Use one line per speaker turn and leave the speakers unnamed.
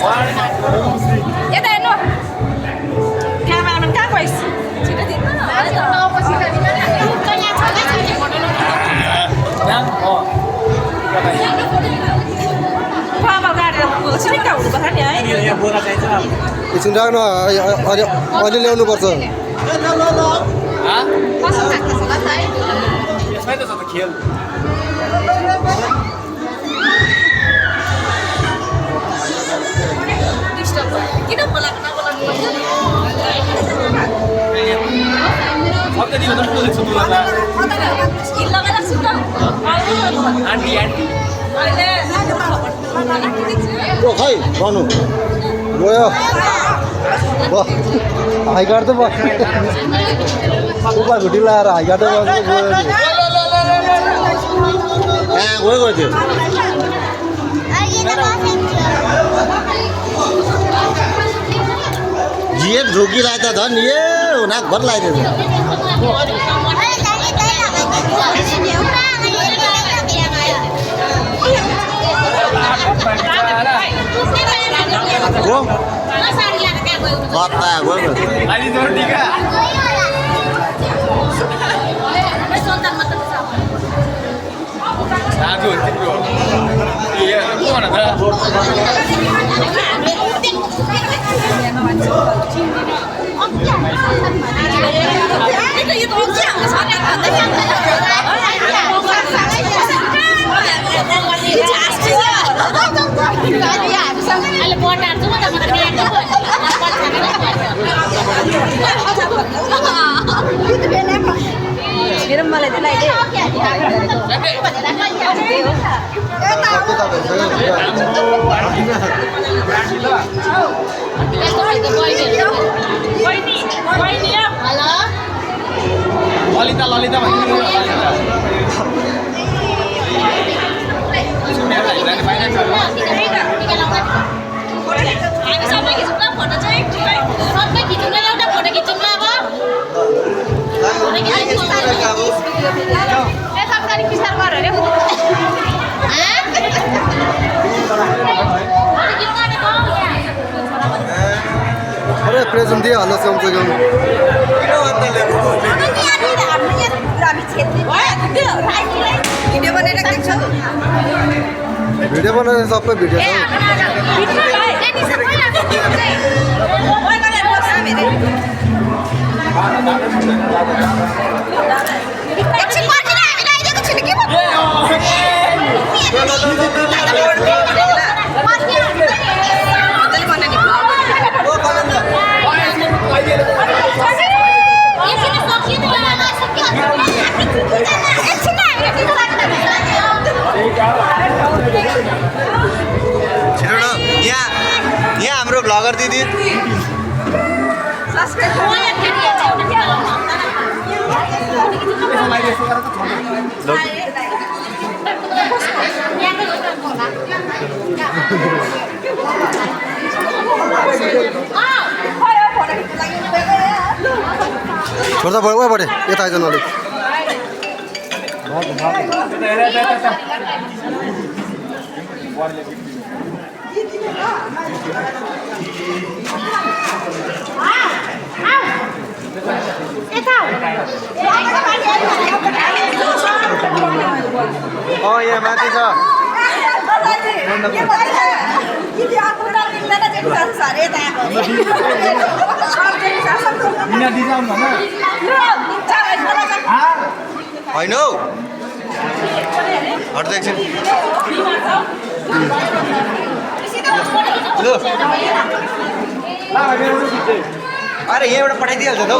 यता हेर्नु क्यामेराम्यान कहाँ गइस् छिटो दिनु पामा गाडेर छिटो हुनुपर्छ नि है
एकछिन राख्नु अहिले ल्याउनुपर्छ
किन बोलाएको नबोलाउनु
खै गर्नु गयो हाई गाड त उpa घुटी लाएर हाई गाड गयो त्यो
जिएफ ढोकिरहेको त झन् ए नाक भर लगाइदियो
मेरो मलाई दिलाइदे
ललिता ललिता
हामी सबै खिचौँ न फोटो चाहिँ सबै खिचौँ न एउटा फोटो खिचौँ न
अरे प्रेजेन्ट दिइहाल्नु कमसे कम
भिडियो बनाएर देख्छौ
भिडियो बनाएर सबै भिडियो
यहाँ हाम्रो भ्लगर दिदी
छोड्दा भयो उहाँबाट यता आइज अलिक
यहाँ माथि छ होइन हौ हट्दै एकछिन अरे यहाँबाट पठाइदिइहाल्छ त हौ